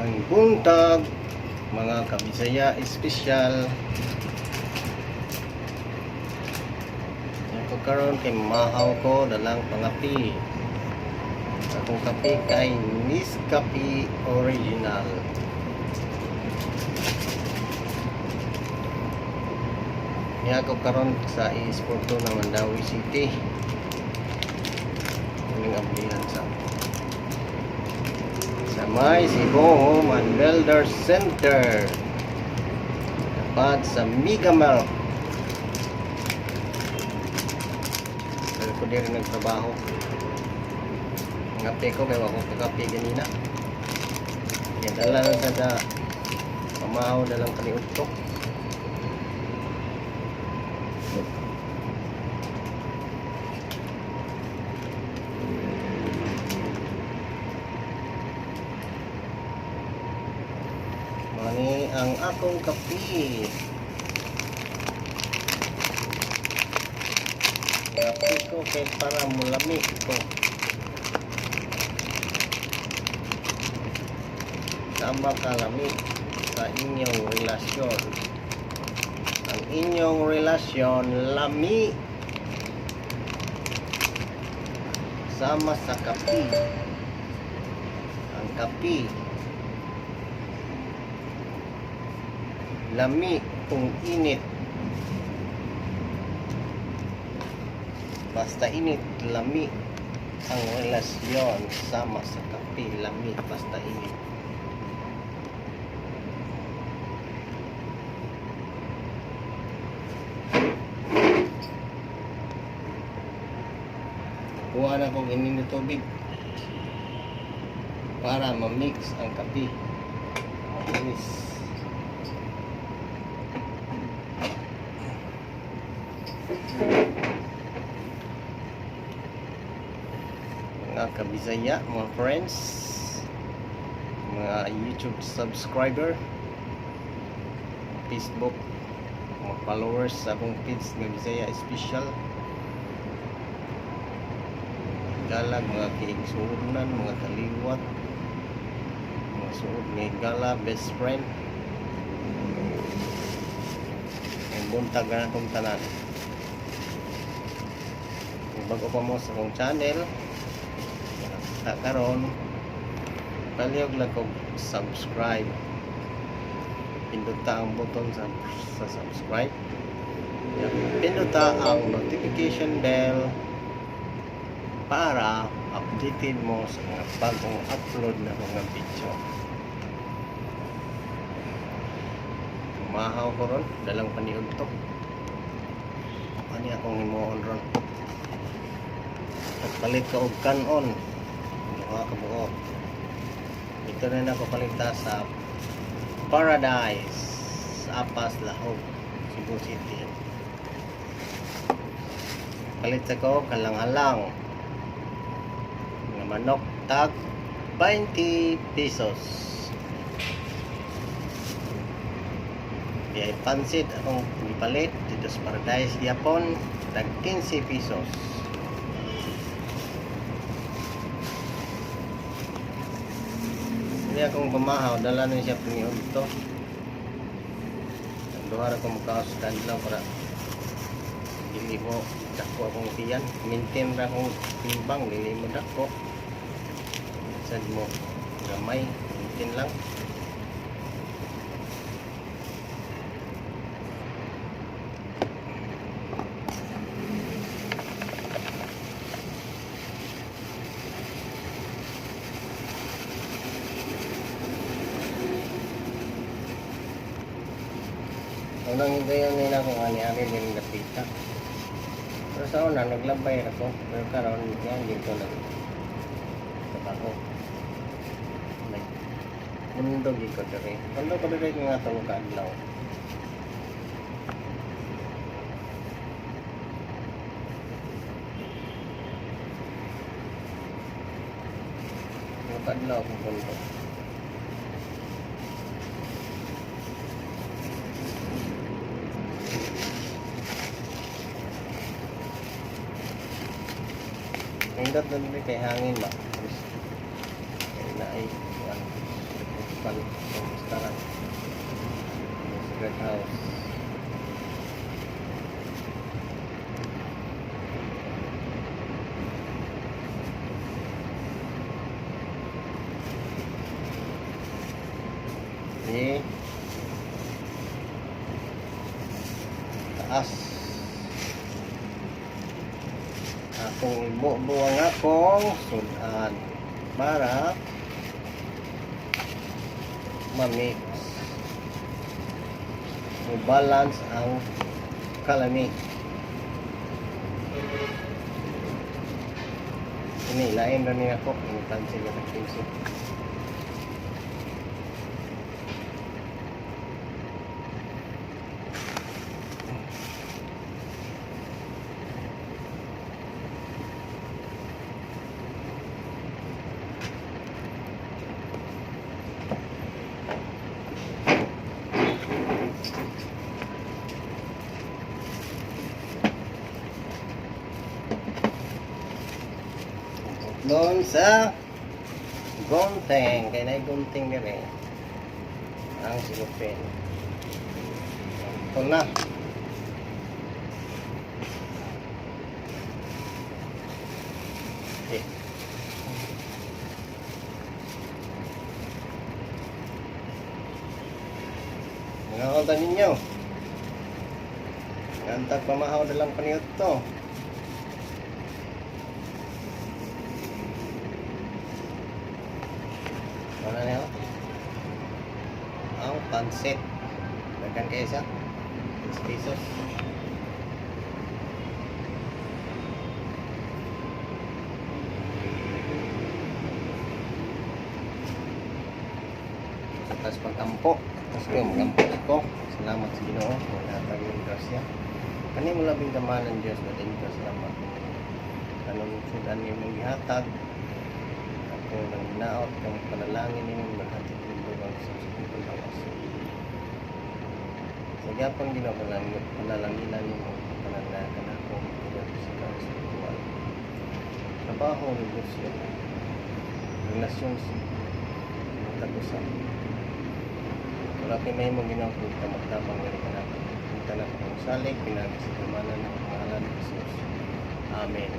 Maayong buntag, mga kabisaya espesyal. Ako karon kay mahaw ko, dalang pangapi. Akong kape kay Nescafe Original. Niya ako karon sa Esporto ng Mandaue City. Ining ablihan sa may Cebu Home and Builder Center. Tapat sa Mega Milk. Pero ko di rin nagtrabaho. Ngape ko kay wa ko kakape ganina. Kaya dala lang sa da pamahaw na lang kaniudto. Mani ang akong kape. Kape ko kay para mulami ko. Tama kalami sa inyong relasyon. Ang inyong relasyon lami. Sama sa kape. Ang kape lami kung init. Basta init, lami ang relasyon sama sa kape, lami basta init. Kuha na kong init na tubig para ma-mix ang kape. Mabilis. Mga kabisaya, mga friends, mga YouTube subscriber, Facebook, mga followers sa akong page nga Bisaya Special. Galag mga kiigsuonan, mga kaliwat, mga suod nga higala, best friend. Ang buntag na akong tanan. Kung bago pa mo sa akong channel, nakita karon, palihog lang kog subscribe. Pindota ang button sa subscribe. Pindota ang notification bell para updated mo sa mga bagong upload na mga video. Mahaw ko ron, dalang paniud to. Ani akong himuon ron. Nagpalit ka og kanon. Duha ka buok. Ito na nako palita sa Paradise, Apas, Lahug, Cebu City. Palit ako kalang-alang nga manok tag 20 pesos. Di ay pansit akong gipalit dito sa Paradise gyapon, tag 15 pesos. Hindi akong pamahaw, dala na siya pangiyod to. Duha ra ko mukaos kadlaw para dili mo dako akong tiyan. Maintain ra akong timbang, dili mo dako. Sad mo gamay, maintain lang. Unang higayon nila kung ani-ani din napita. Pero sa una, naglabay ako. Pero karon yan dito nag trabaho. Like, mundo gid ko diri. Mundo ko diri nga tulo ka adlaw. Tulo ka adlaw akong pundo. Nindot na diri kay hangin ba. Kay na ay kuan. pan sa restaurant. Sa guard house. Okay. Taas. Akong ibubo ang akong sudan para ma-mix. Mo-balance ang kalami. Ini lain ra niya ako, ini cancel na 15. Doon sa gunting, kay na gunting dire. Ang silupin. Ito na. Okay. Mga konta ninyo. Gantag pamahaw na lang paniot to. Wala na yun. Ang pansit. Daghan kayo siya. 6 pesos. Sa taas pagkampo. Tapos ko, magampo ko. Salamat sa Ginoo. Wala yung grasya. Kani mo labing kamanan Diyos. Batin ko salamat. Anong sudan ni mong gihatag. Ako nang hinaot kang panalangin nimo maghatid ng dugang sa sa lawas. Sa gyapon Ginoo panalanginan nimo pananagan ako tungod sa spiritual. Trabaho, negosyo, relasyon sa matag usa. Wala kay mahimo Ginoo kung ka magtabang diri kanako. Kita na kong salig pinaagi sa kamanan ng pangalan ni Jesus. Amen.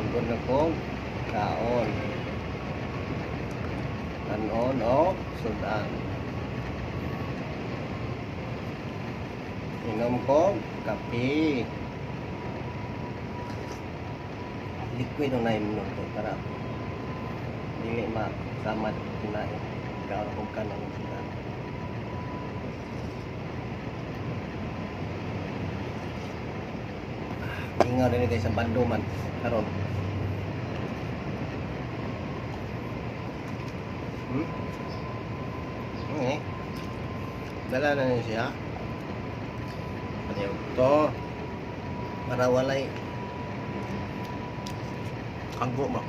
Tungkol na kong kaon. Kanon o sudan. Inom ko kape. Liquid ang nainom ko para dili masamad kinain. Kaon ko kanon o sudan. Ingaw din kayo sa bando man karon. Okay. Dala na niya siya. Pati to. Para walay kanggo ba.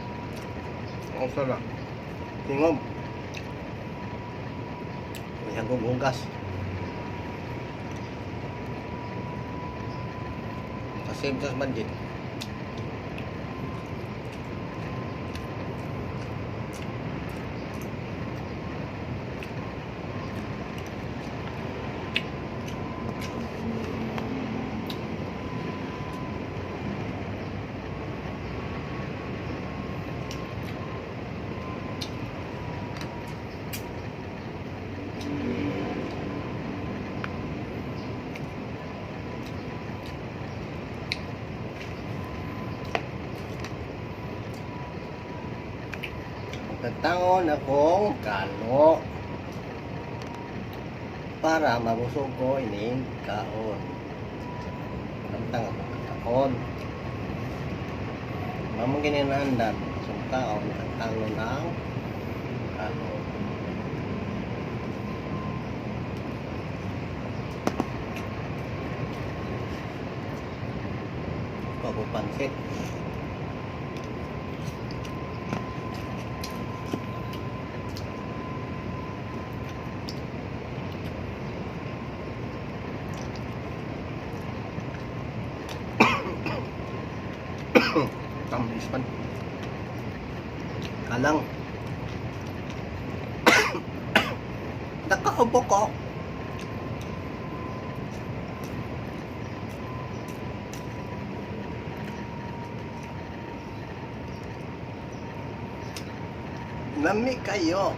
Ang sarap. Tingog. May hagong hugas. Kasave sa budget. Pagkatangon akong kalo para mabusog ko ining kaon. Tantang ako kaon. Mamang gininandan sa kaon, katangon ang kalo. Ako pansit. Tamis man. Kalang. Nakaubo ko. Lami kayo.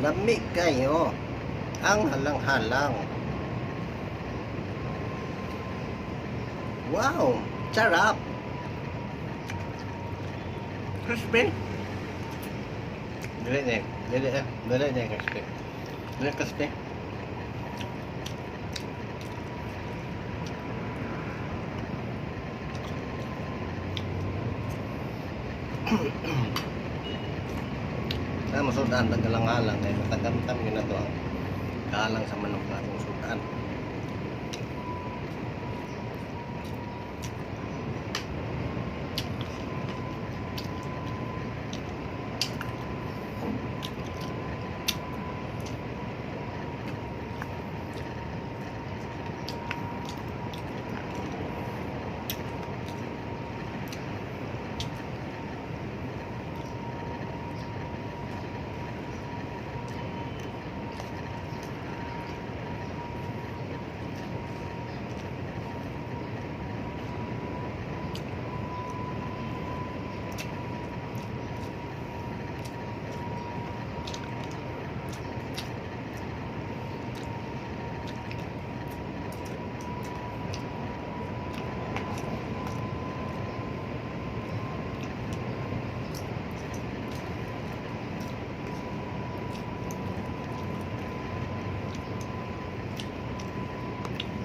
Lami kayo. Ang halang-halang. Wow! Sarap! Crispy! Dili na. Dili eh. Dili na crispy. Dili crispy. Sa masudan tagalang-halang kay matagamtam gyud na to ang kalang sa manok na atong sudan.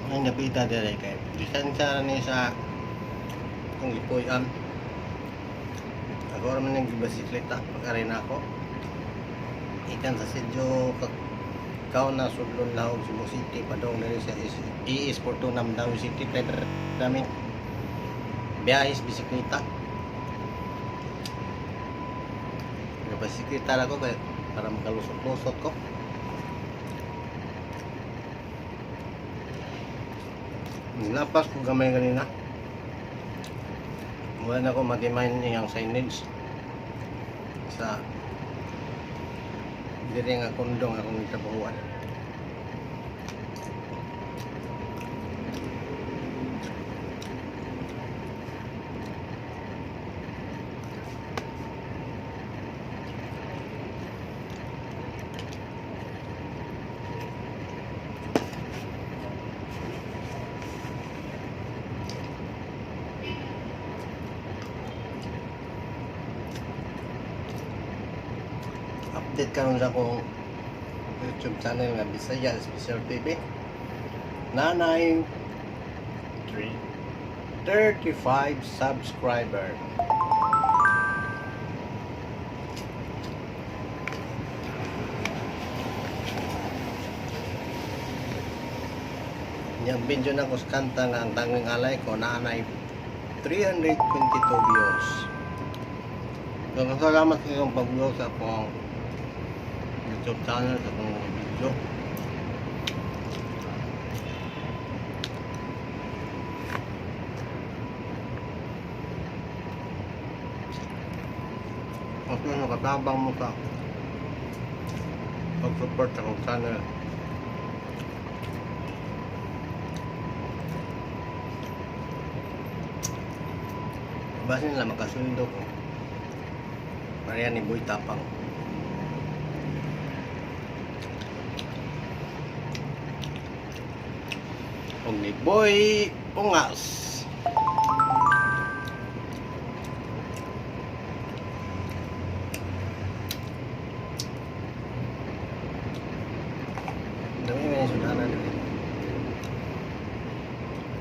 Ang napita dire kay distansya ni sa kung gipuy-an. Ako ra man yung gibasikleta pag-ari na ako. Ikan sa Sidyo kau na sudlon lahog Cebu City padong diri sa ES Fortuna Mandaue City pwede namin biyahe sa bisikleta. Gibasikleta ra ko kay para makalusot-lusot ko. Nilapas ko gamay kanina. Wala na ko matimayin niyang signage sa diri nga kondong akong gitrabahuan. Update karon sa akong YouTube channel nga Bisaya Special TV. Nanay 35 subscriber. Yang video na ko sa kanta nga ang tanging alay ko naanay 322 views. Salamat sa iyong pag-view sa akong YouTube channel, sa akong mga video. Mas nakatabang mo sa pag-support sa akong channel. Basin nila makasundo ko. Pareha ni Boy Tapang. Og ni Boy Ungas. Dami may sudanan dito.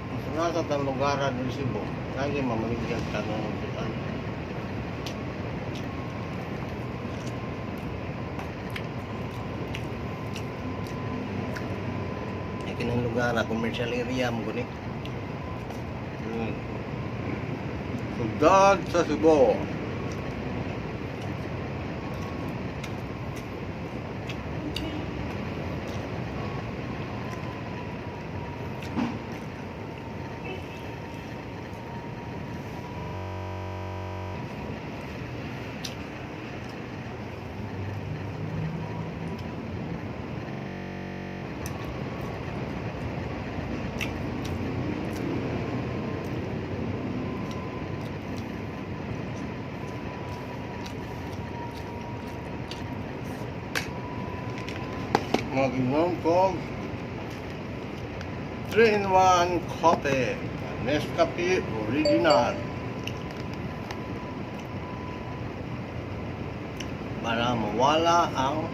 Kung nasa tang lugar ng Cebu, lagi mamaligyan ka ng sudan. Kining lugar na commercial area mo guni. Sugdan sa Cebu. Mag-inom ko 3-in-1 coffee. Nescafe Original. Para mawala ang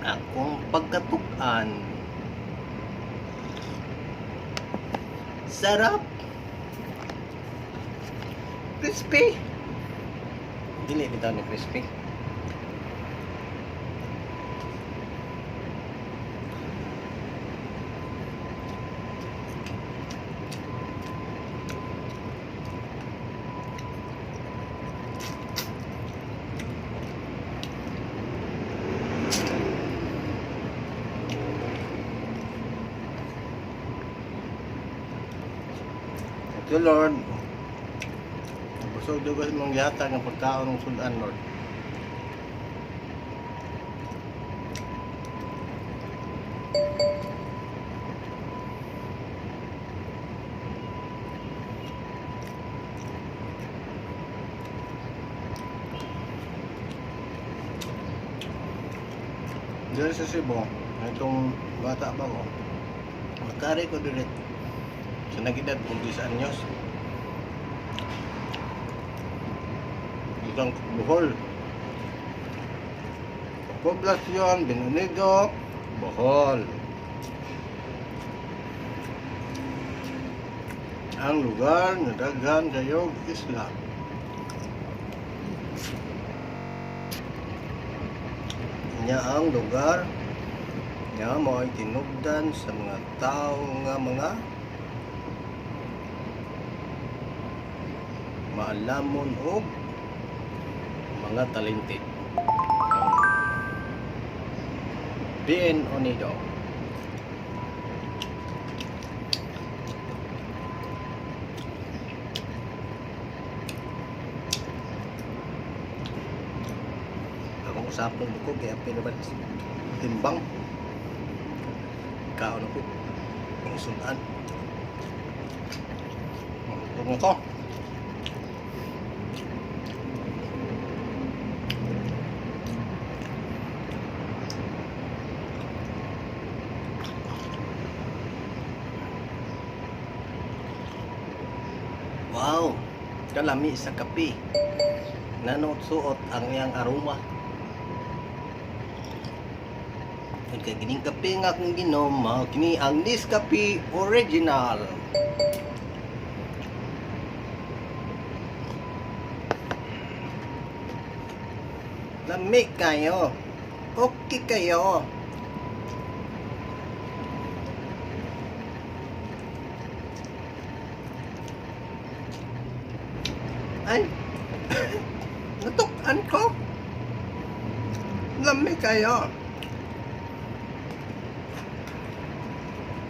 akong pagkatukan. Sarap! Crispy! Dili bitaw ni crispy. Thank you, Lord. Busog dugas mong gihatag ng pagkaon ng sudan, Lord. Dito sa Cebu, itong bata pa ko, Makari ko dili sa nagedad kung 10 anyos. Isang Bohol. Poblasyon, Binonido, Bohol. Ang lugar na daghan kayog isla. Nya ang lugar nga mao'y tinubdan sa mga tao nga mga maalamon og mga talented. Ang Bien Unido. Akong usapon ko kaya pinabat timbang kaon ako ang sudan. Ito ko. Wow, kalami sa kape. Nanood-suot ang iyang aroma. Kung kay gining kape nga akong ginom, mao kini ang Nescafe Original. Lami kayo. Okay kayo. Ay, natukan ko. Lami kayo.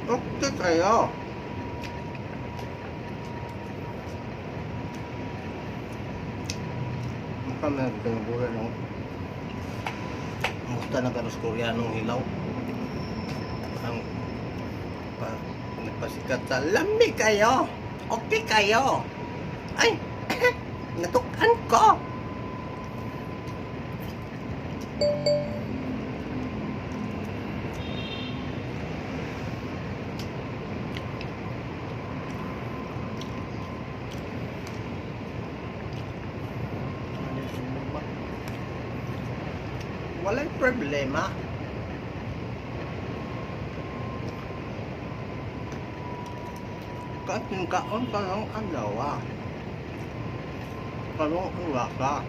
Okay kayo. Mukha na kinabuhi ng Musta na karos Koreanong hilaw. Ang pa, nagpasikat sa lami kayo. Okay kayo. Ay, natukan ko. Walay problema. Kating kaon pa lang ang dawa. Karong ang lasa.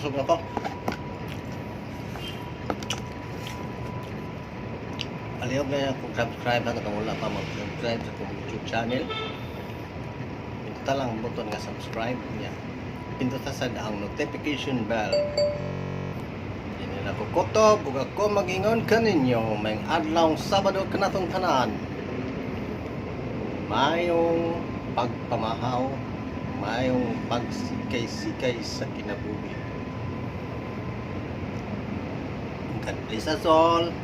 Busog na ko. Palihog na kung subscribe na kung wala pa mag-subscribe sa akong YouTube channel. Pinduta lang ang button nga subscribe niya. Pinduta sa ang notification bell. Di nila ko kutob ug ako mag-ingon kaninyo may adlaw Sabado kanatong tanan. Mayong pagpamahaw, mayong pagsikay-sikay sa kinabuhi. God bless us all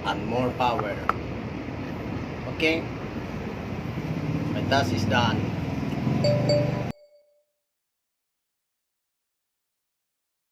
and more power. Okay? My task is done.